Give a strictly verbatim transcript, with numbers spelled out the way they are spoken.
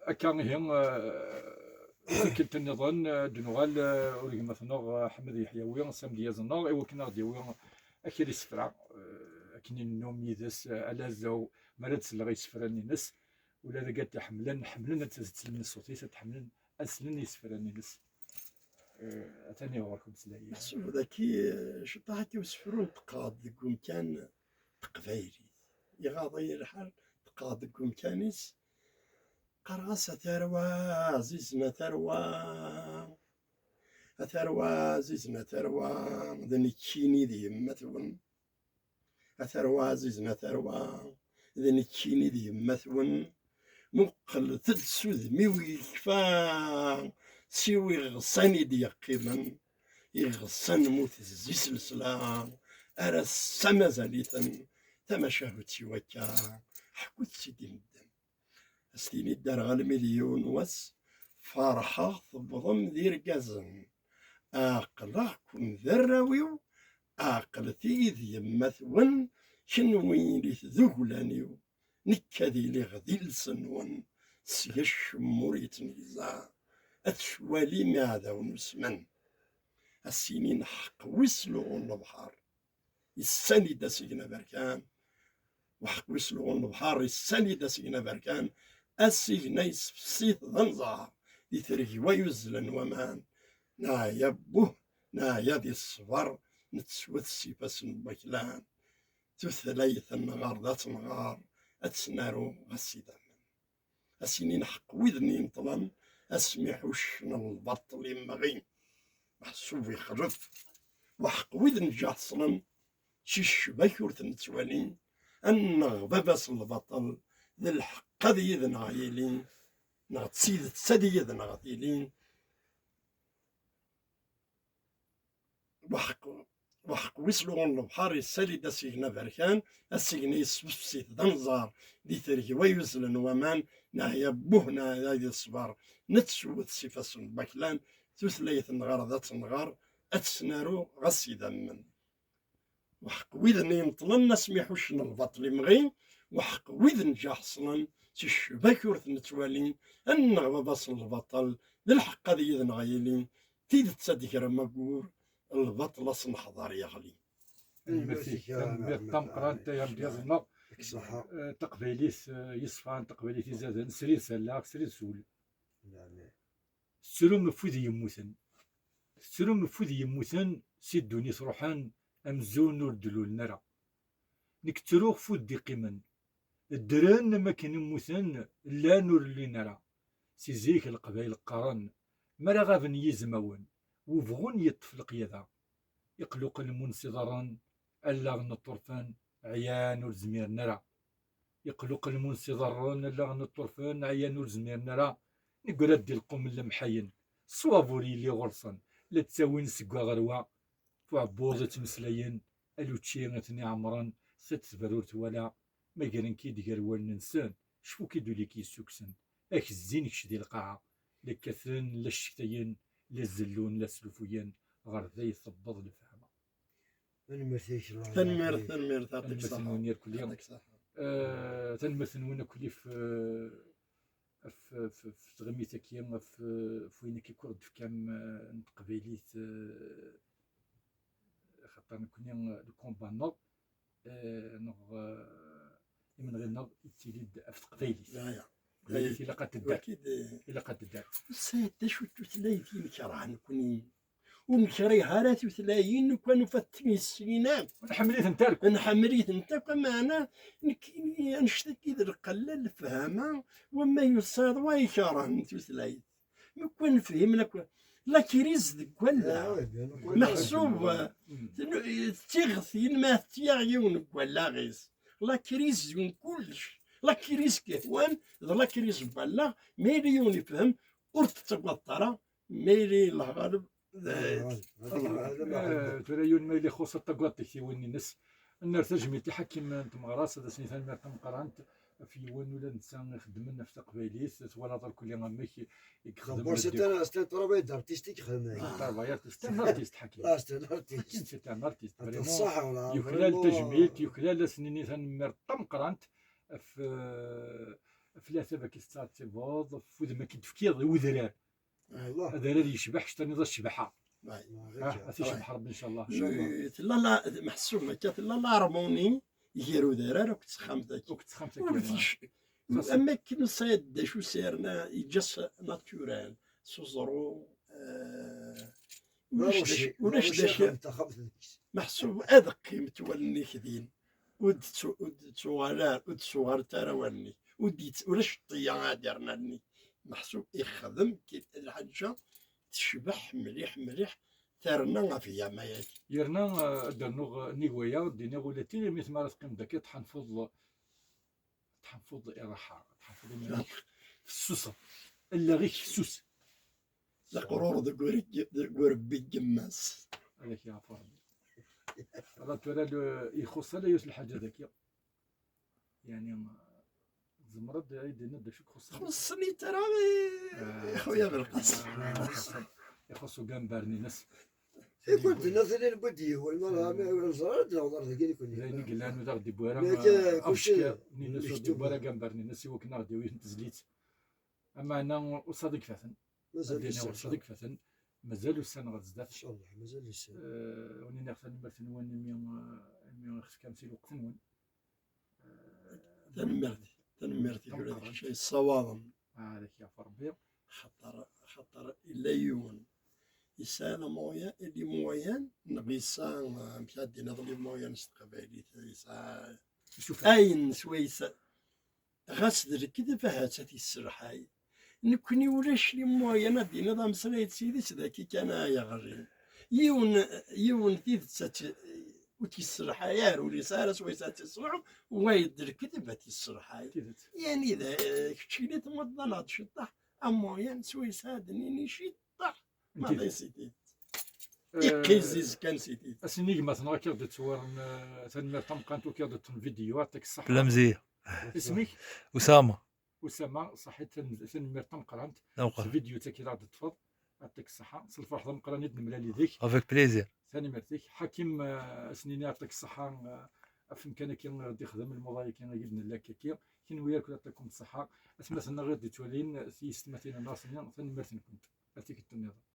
Akka ihi, eh, tikkelt nniḍen, eh, ad d-nuɣal, eh, ɣer gma-tneɣ, eh, Ḥmed Yeḥyawi, s amedyaz-nneɣ, i wakken ad ɣ-d-yawi akal isefra, eh, akken i nennum yid-s, eh, ala azaw, mi ara d-selleɣ i yisefran-ines, ula d agad ḥemmlen, ḥemmlen ad slen i ṣṣut-is, ad ḥemmlen ad slen i yisefran-ines. Eh, atan iɣer-ik umeslay. Meḥsub daki, eh, ciṭaḥ akka usefru n teqqaḍ deg umkan n teqbaylit. Iɣaḍ-iyi lḥal, teqqaḍ deg umkan-is, qqareɣ-as: "A tarwa ɛzizen, a tarwa, a tarwa ɛzizen, a tarwa, d nekkini d yemma-twen. A tarwa ɛzizen, a tarwa, d nekkini d yemma-twen. Muqlet-d s udem-iw yekfa, siw iɣsan i d-yeqqimen, iɣsan mu tezzi s lesla, ar ass-a mazal-iten, tamacahut-iw akka, ḥkut-tt-id i medden." Ad s-tini dderɣel mi d yiwen wass, ferḥeɣ tewwḍem d irgazen. Aql-aɣ-ken d arraw-iw, aqlet-iyi d yemma-twen, kenwi ilit d uglan-iw, nekk ad iliɣ d iles-nwen, seg acemma ur yettnegza, ad twalim iɛdawen usmen. Ad s-inin ḥeqq wis luɣu n lebḥer. Issan-id asigna aberkan. Waḥeq wis luɣu n lebḥer, issan-id asigna aberkan. Asigna yessefsi-t d anẓar di tergwa yuzzlen waman. Neɛya buh, neɛya di ṣṣber, nettwet s ifassen n waklan. Tutlayt-nneɣ ad tt-nɣer, ad tt-naru ɣas idammen. Ad s-inin ḥeqq widen ineṭlen, asmi ḥuccen lbaṭel imɣi. Meḥsub ixlef. Waḥeq widen ǧaḥṣlen, si ccbak ur ten-nettwali. Anneɣ baba-s n lbaṭel, d lḥeqq ad yid-neɣ yili, neɣ d tidet ad yid-neɣ tili. Waḥeq, waḥeq wis luɣu n lebḥer, yessali-d asigna aberkan, asigna yessefsi-t d anẓar di tergwa yuzzlen waman, neɛya buh, neɛya di ṣṣber, nettwet s ifassen n waklan, tutlayt-nneɣ ad tt-nɣer, ad tt-naru ɣas idammen. Waḥeq widen ineṭlen asmi ḥuccen lbaṭel imɣi, waḥeq widen ǧaḥṣlen si ccbak ur ten-nettwali, anneɣ baba-s n lbaṭel, d lḥeqq ad yid-neɣ yili, tidet ad d-ger amagur, lbaṭel ad s-neḥḍer yeɣli. Tanemmirt-ik, tanemmirt tameqqrant, ay amedyaz-nneɣ. Eh, taqbaylit, eh, yeṣfan, taqbaylit izaden, srid s allaɣ, srid s wul. Tettrum ɣef wid yemmuten. Tettrum ɣef wid yemmuten, si ddunit ruḥen, amzun ur d-lulen ara. Nekk ttruɣ ɣef wid d-iqqimen. Ddren am akken mmuten, llan ur llin ara. Si zik Leqbayel qqaren, mi ara ɣaben yizmawen, webɣun yeṭṭef leqyada. Iqluqel munsiḍerren, allaɣen ṭṭurfen, ɛyan ur zmiren ara. Iqluqel munsiḍerren, allaɣen ṭṭurfen, ɛyan ur zmiren ara. Neggra-d di lqum n lemḥayen, ṣṣwab ur yelli ɣur-sen, la ttawin seg wa ɣer wa. F uɛebbuḍ i ttmeslayen, alučči i ten-iɛemren, tiṭ tberrurt wala, ma gren-k-id gar wallen-nsen, cfu-k-id ul-ik yessukksen, ak-zzin kečč di lqaɛa, la kkaten, la ccektayen, la zellun, la slufuyen, ɣer da i tewweḍ lefhama. Tanemmirt-ik, Allah Tanemmirt, yeɛafik. Tanemmirt, yɛṭik ṣṣeḥḥa. Tanemmirt-nwen irkelli. Yɛṭik ṣṣeḥḥa. Eh, tanemmirt-nwen akk ɣef, ɣef, ɣef, ɣef tɣimit-agi, ɣef, ɣef wayen akka i ɣ-d-tefkam, eh, n teqbaylit, eh, axaṭer nekkni, eh, le combat-nneɣ, eh, neɣ, eh, imenɣi-nneɣ yettili-d ɣef teqbaylit. Ya, ya. Teqbaylit ilaq ad tedder. Wagi d- Ilaq ad tedder. Sɛid, d acu n tutlayt i nekreh nekkni? Ur nekrih ara tutlayin, lukan nufa-tent nessen akk. Nḥemmel-itent akk. Nḥemmel-itent akk, ameɛna nekk, annect-agi d lqella n lefhama, wamma yusa-d wa ikerhen tutlayt. Lukan fhimen akk, la crise deg wallaɣ. Ah, oui, bien, oui. Meḥsub, mm, d tiɣtin ma tettiɣ yiwen deg wallaɣ-is. La crise n kullec. La crise n yehwan, d la crise n wallaɣ, ma yella yiwen ifhem, ur tettagadeḍ ara, ma yella lɣaleb, d, ah, eh, tura yiwen ma yella ixuṣṣ ad tagadeḍ tiktiwin-ines. Nner tajmilt i Ḥakim n tmeɣra-s, ad as-nini tanemmirt tameqqrant ɣef yiwen ula d netta ixeddmen ɣef teqbaylit, twalaḍ irkelli amek i yexdem. D'abord, c'est un, c'est un travail d'artiste i yexdem. Un travail artiste, un artiste, Ḥakim. Ah, c'est un artiste. Ḥakim, c'est un artiste, vraiment. Yuklal tajmilt, yuklal, ad as-nini tanemmirt tameqqrant ɣef, eh, F leɛtab akka tettɛettibeḍ, f udem akka d-tefkiḍ i udrar. Adrar yecbeḥ, kečč taniḍ a ccbaḥa. Ah, a t-icbeḥ Rebbi, ncallah. Tella la, meḥsub akka, tella l'harmonie gar udrar akked texxamt-agi. Akked texxamt-agi. Am akken sayed d acu s yerna yeǧǧa-s naturel, s uẓru, eh, ulac d acu, ulac d acu. Meḥsub ad qqimet wallen-ik din. Ur d-ttu-, ur d-ttuɣal ara, ur d-ttuɣalet ara wallen-ik. Ur d-yett-, ulac ṭṭeyya ad d-yerren allen-ik. Meḥsub ixdem kif lḥaǧa tecbeḥ mliḥ, mliḥ, terna ɣef yama-agi. Yerna, eh, ad d-rnuɣ, eh, nnig waya, ad d-iniɣ ula d tili mi tmara teqqimeḍ akka, tḥanfeḍ, tḥanfeḍ iraḥa, tḥanfeḍ iman-ik, fessuseḍ. Allaɣ-ik fessus. D aqrur deg ur-, deg urebbi n yemma-s. Ad ak-yeɛfu Rebbi. Ala tura l-, ixuṣṣ ala yiwet lḥaǧa daki. Yani, tzemreḍ ad d-tiniḍ d acu i ixuṣṣen? Xuṣṣen-it ara i, ah, i Xuya Belqasem. Ah, ixuṣṣ ugambar-nni-ines. Ikun d-nna tili n wid yiwen, ma neẓra ad d-naweḍ ar dagi nekni. D ayen i yellan, ur d aɣ-d-iwwi ara, ah, abeckiḍ-nni-ines, ur d-iwwi ara agambar-nni-ines i wakken ad aɣ-d-yawi tezlit. Ameɛna ur ṣadiq faten. Mazal ad d-iniɣ ur ṣadiq faten. Mazal ussan ɣer zdat. Incallah, mazal ussan. Eh, wen-iniɣ tanemmirt-nwen imi, eh, imi i ɣ-tefkam si lweqt-nwen. Eh, tanemmirt, tanemmirt i kra d kečč yessawaḍen. Ah, ad ak-yeɛfu Rebbi. Xaṭer, xaṭer illa yiwen yesɛa les moyens, les moyens, neɣ yesɛa, eh, amek ad d-iniḍ les moyens s teqbaylit, yesɛa ayen swayes. Ɣas d lekdeb, ahat ad t-yesselḥay. Nekni ulac les moyens ad d-iniḍ ameslay d tidet, d akka kan ay aɣrin. Yiwen, yiwen tidet ad t-, ur t-yesselḥay ara, ur yesɛi ara swayes ad t-yesselḥu, wayeḍ d lekdeb ad t-yesselḥay. Tidet. Yani d, keččini tmuḍeḍ-aneɣ-d ciṭṭaḥ, am moyen swayes ad d-nini ciṭṭaḥ. Maḍi si tidet. Eh, iqizziz kan si tidet. Ass-nni gma-tneɣ akka ɣ-d-ittwaren, eh, tanemmirt tameqqrant ukiɣ d-ṭṭfen vidéo, aṭik ṣṣeḥ. Lamzi. Isem-ik? Usama. Usama, ṣaḥit, tan-, tanemmirt tameqqrant. Tameqqrant. S vidéo-agi i ɣ-d-teṭṭfeḍ, aṭik ṣṣeḥ. S lferḥ d ameqqran i d-nemlal yid-k. Avec plaisir. Tanemmirt-ik. Ḥakim, eh, ass-nni aṭik ṣṣeḥ, eh, ɣef umkan-agi i ɣ-d-ixdem lmuḍa-agi i d-nella akka. Kenwi akk aṭikum ṣṣeḥ. Atmaten-nneɣ i ɣ-d-ittwalin, tiyessetmatin n Nasmi, tanemmirt-nkent. Ar tikkelt nniḍen.